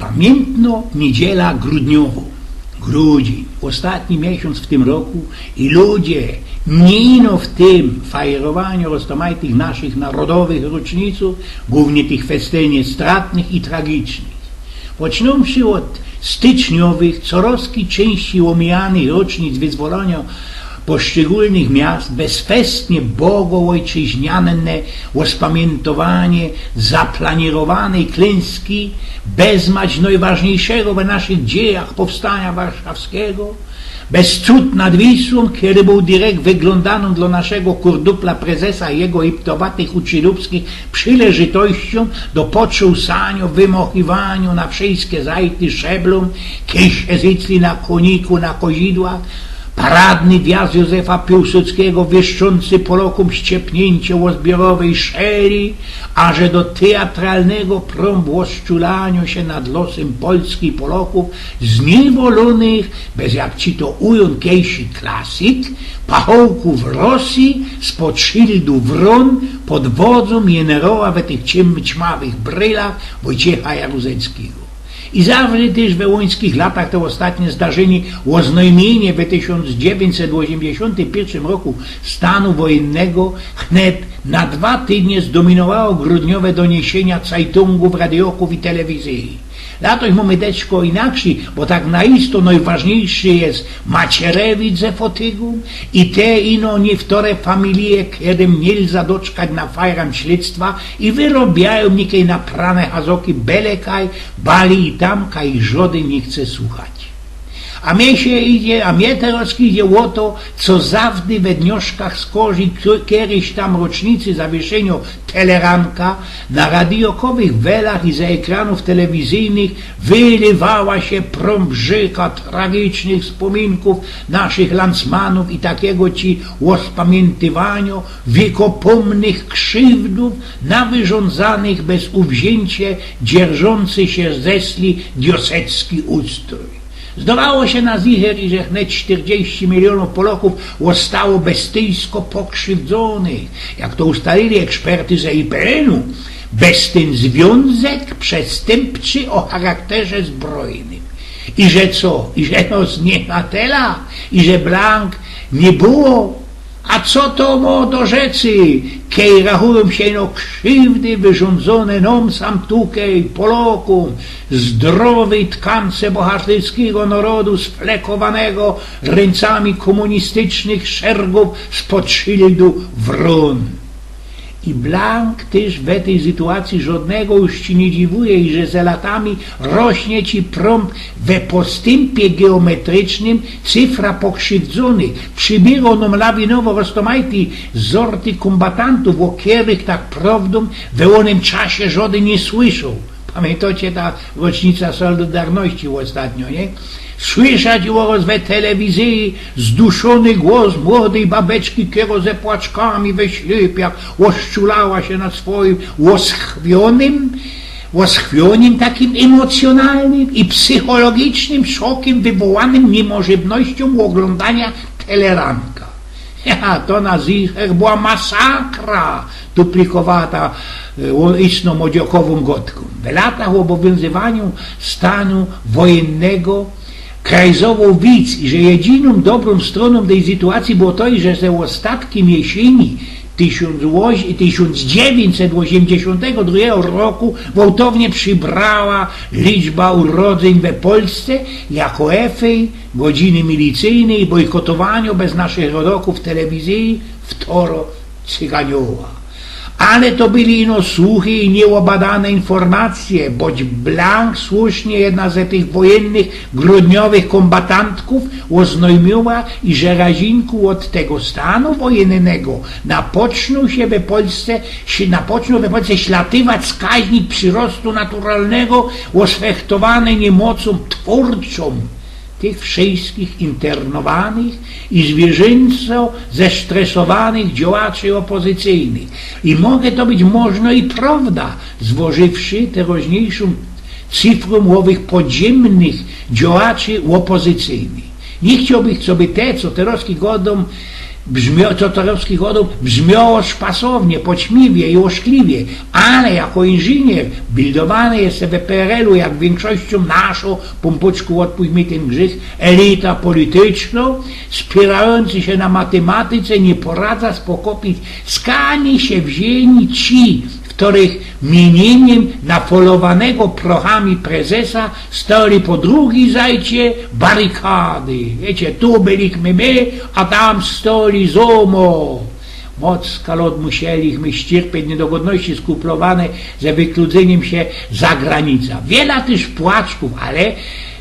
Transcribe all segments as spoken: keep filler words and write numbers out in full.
Pamiyntno niydziela grudniowŏ. Grudziyń, ôstatni miesiōnc w tym roku i ludzie, niy ino w tym fajerowaniu roztōmajtych naszych narodowych rocznicōw, głōwnie tych festynie stratnych i tragicznych. Poczynōwszy ôd styczniowych, coroz ciynścij ômijanych rocznic wyzwolōniŏ poszczegōlnych miast, bezfestnie bogoôjczyźniane ôspamiyntowaniŏ zaplanirowanej klynski, bez mać nojważniyjszego we naszych dziejach powstaniŏ warszawskigo, bez cud nad Wisłōm, kery bōł direkt wyglōndanōm dlŏ naszego kurdupla prezesa i jego iptowatych uczydupskich przileżytościōm do potrząsaniŏ, wymochiwaniŏ na wszyjske zajty szablōm, kej sie zycli na kōniku, na kozidłach, paradny wjazd Józefa Piłsudskigo, wieszczōncy Polŏkōm ściepniyńcie ôzbiorowej szeli, aże do teatralnego prōm ôsczulaniŏ sie nad losym Polski i Polŏkōw zniywolōnych, bez, jak ci to ujōn kejsi klasyk, pachołkōw Rosji spod szyldu wrōn pod wodzōm jeneroła we tych ciym-, ćmawych brylach Wojciecha Jaruzelskigo. I zawsze tyż we łońskich latach te ôstatnie zdarzynie, ôznojmiynie we tysiōnc dziewiyńćset ôziymdziesiōntym piyrwszym roku stanu wojennego, wnet na dwa tydnie zdominowało grudniowe doniesienia cajtōngōw, radiokōw i telewizyje. Latoś mōmy deczko inaksij, bo tak na isto nojważniyjszy je Macierewicz ze fotygōm i te ino niywtore familije, kerym niy lza doczkać na fajrōm śledztwa i wyrobijajōm nikej na prane hazoki bele kaj, bali i tam kaj, żŏdyn niy chce słuchać. A mie sie idzie, a mie teroz idzie ô to, co zawdy we dnioszkach skorzij k-, keryś tam rocznicy zawieszyniŏ Teleranka na radiokowych welach i ze ekranōw telewizyjnych wylywała sie prōm rzyka tragicznych spōminkōw naszych landsmanōw i takigo ci ôspamiyntywaniŏ wiekopōmnych krziwdōw nawyrządzanych bez uwziyncie dzierżōncy sie zesli diosecki ustrój. Zdowało sie na zicher, iże wnet sztyrdzieści milionōw Polŏkōw ôstało bestyjsko pokrziwdzōnych, jak to ustalili eksperty ze I P N-u, bez tyn zwiōnzek przestympczy ô charakterze zbrojnym. I że co? I że nos niy ma tela? I że blank niy było? A co to mo do rzeczy, kej rachujōm sie ino krziwdy wyrządzōne nōm sam tukej, Polŏkōm, zdrowyj tkance bohaterskigo narodu, sflekowanego ryncami kōmunistycznych szergōw spod szyldu wrōn? I blank tyż we tyj sytuacji żŏdnego już ci niy dziwuje, iże ze latami rośnie ci prōm we postympie geometrycznym, cyfra pokrziwdzōnych przybiyro nōm lawinowo roztōmajtej zorty kōmbatantōw, ô kerych tak prowdōm we ônym czasie żŏdyn niy słyszoł. Pamiyntŏcie ta rocznica Solidarności ôstatniŏ, niy? Słyszeć było we telewizyji zduszōny głos młodyj babeczki, kero ze płaczkami we ślypiach ôsczulała sie nad swojim ôschwionym, ôschwionym takim emocjōnalnym i psychologicznym szokym wywołanym niymożebnościōm ôglōndaniŏ Teleranka. Ja, to na zicher była masakra, duplikowała ta, e, ô-, istno młodziokowōm gŏdkōm. W latach ôbowiyzywaniŏ stanu wojynnego krajzowoł wic, iże jedinōm dobrōm stronōm tyj sytuacji było to, iże ze ôstatkym jesyni tysiōnc ôś-, tysiōnc dziewiyńćset ôziymdziesiōntego drugigo roku gwałtownie przibrała liczba urodzyń we Polsce jako efekt godziny milicyjnej i bojkotowaniŏ bez naszych rodokōw telewizyji wtoro Cyganioła. Ale to byli ino słuchy i niyôbadane informacje, boć blank słusznie jedna ze tych wojynnych, grudniowych kōmbatantków ôznojmiła, iże razinku ôd tego stanu wojynnego napocznōł sie we Polsce, sie, napocznōł we Polsce ślatywać wskaźnik przirostu naturalnego, ôsfechtowany niymocōm twōrczōm tych wszyjskich internowanych i zwierzyńco zestresowanych działaczy ôpozycyjnych. I może to być możno i prowda, zwożywszy teroźniyjszōm cyfrōm ôwych podziymnych działaczy ôpozycyjnych. Niy chciołbych, coby te, co terozki godōm, Brzmio-, co Torowski gŏdŏ, brzmioło szpasownie, poćmiwie i ôszkliwie, ale jako inżynier, bildowany jeszcze w P R L-u, jak wiynkszościōm naszo pōmpōczku, ôdpuść mi tyn grzych, elita politycznŏ, spierajōncy sie na matymatyce, niy poradza spokopić, skani sie wziyni ci, kerych miynienim nafolowanego prochami prezesa stali po drugij zajcie barikady. Wiycie, tu byli my, my, a tam stali ZOMO. Moc kalot musieli my ściyrpieć niydogodności skuplowane ze wykludzyniym sie za granica. Wiela tyż płaczkōw, ale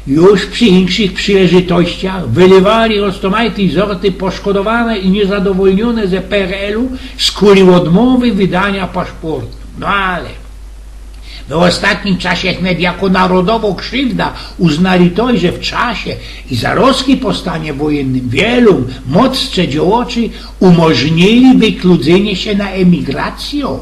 już przi inkszych przileżytościach wylywali roztōmajtej zorty poszkodowane i niyzadowolniōne ze P R L-u, skuli ôdmowy wydaniŏ paszportu. No ale w ôstatnim czasie wnet jako narodowŏ krziwda uznali to, że w czasie i zarozki po stanie wojynnym wielōm mocce dziołŏczy umożnili wykludzynie sie na emigracyjõ.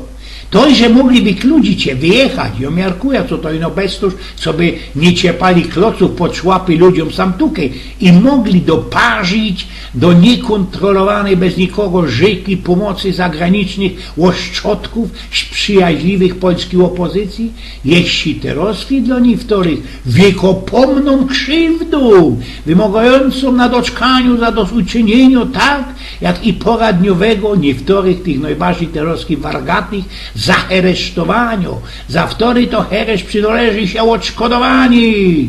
To, że mogli wykludzić sie, wyjechać, jŏ miarkujã, co to ino bez to, coby niy ciepali klocōw pod szłapy ludziōm sam tukej i mogli doparzić do niykōntrolowanej bez nikogo rzyki pōmocy zagranicznych ôszczodkōw z przijaźliwych polskij ôpozycyje, jeźli terozki dlŏ niyktorych wiekopōmnōm krziwdōm, wymogajōncōm na doczkaniu zadośćuczyniynio, tak jak i poradniowego niyktorych tych nojbardzij terozki wargatnych zaheresztowaniŏ, za wtory to heresz przinoleży sie ôdszkodowaniy.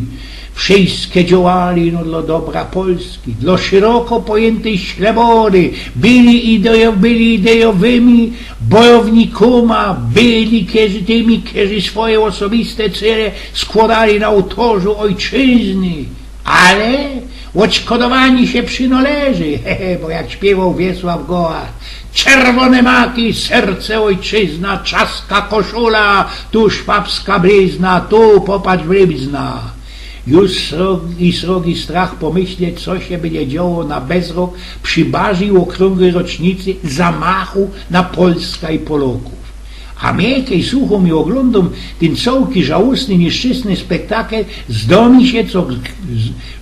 Wszyjske dziołali, no, dlŏ dobra Polski, dlŏ szyroko pojyntyj ślebory, byli idejo-, byli idejowymi bojownikōma, byli kerzy-, tymi, kerzy swoje ôsobiste cele skłŏdali na ôłtorzu ôjczyzny. Ale ôdszkodowaniy sie przinoleży, he, he, bo jak śpiywoł Wiesław Goła: „Czerwōne maki, serce ôjczyzna, czaska koszula, tu szwabska blizna, tu popatrz blizna”. Już srog-, i srogi strach pōmyśleć, co sie bydzie dzioło na bezrok przi bardzij ôkrōngłej rocznicy zamachu na Polska i Polŏkōw. A mie, kej suchōm i ôglōndōm tyn cołki żałosny, niyszczesny spektakel, zdŏ mi sie, co g-,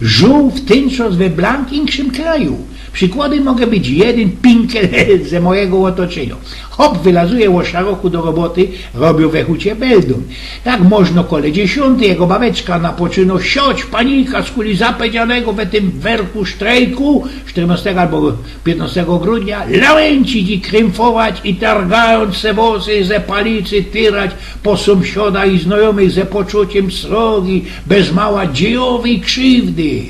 z-, żōł w tyn czas we blank inkszym kraju. Przikłŏdym mogę być jedyn, pinkel ze mojigo ôtoczyniŏ. Chop wylazuje ô szaroku do roboty, robiōł we hucie beldōm. Tak możno kole dziesiōntyj jego babeczka napoczynŏ sioć, panika, skuli zapowiedzianego we tym werku sztrejku, sztyrnŏstego abo piytnŏstego grudnia, lałynci i krymfować i targajōnc se włosy ze palicy tyrać po sōmsiadach i znajōmych ze poczuciym srogi, bez mała dziejowyj krziwdy.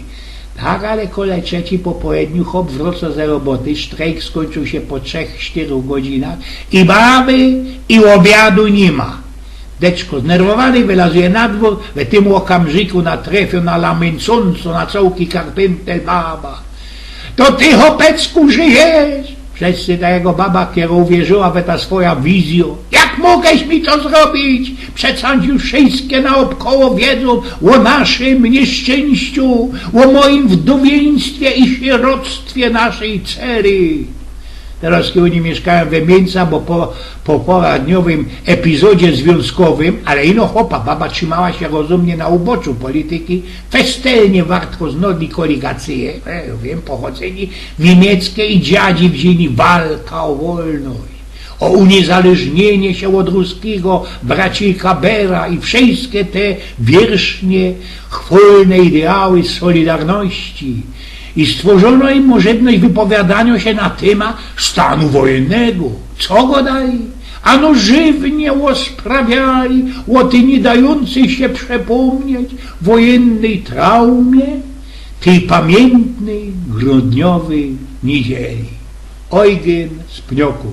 Tak, ale kole trzecij po połedniu chop wrŏcŏ ze roboty, sztrejk skōńczōł sie po trzech, sztyrōch godzinach i baby, i ôbiadu niy ma. Deczko znerwowany wylazuje na dwōr, we tym ôkamrziku natrefiŏ na lamyncōncõ na cołki karpyntel baba. „To ty, chopecku, żyjesz?” Wszyscy ta jego baba, kerŏ uwierzyła we ta swoja wizyjŏ. „Jak mogeś mi to zrobić? Przeca już wszyjske naôbkoło wiedzōm ô naszym niyszczyńściu, ô mojim wdōwieństwie i sieroctwie naszyj cery”. Terŏz ôni miyszkajōm we Miyńce, bo po, po poradniowym epizodzie zwiōnzkowym, ale ino chopa, baba trzimała sie rozumnie na uboczu polityki, festelnie wartko z nodli koligacyje, e, wiym, pochodzynie niymieckie i dziadzi wziyni walka ô wolność, ô unyzależnienie sie ôd ruskigo braciljka Bera i wszyjske te wierzchnie, chwalne ideały solidarności. I stworzōno im możebność wypowiadaniŏ sie na tymat stanu wojynnego. Co gŏdali? Ano żywnie ôsprawiali ô tyj niy dajōncyj sie przepōmnieć wojynnyj traumie tyj pamiyntnyj grudniowyj niydzieli. Eugyn z Pniokōw.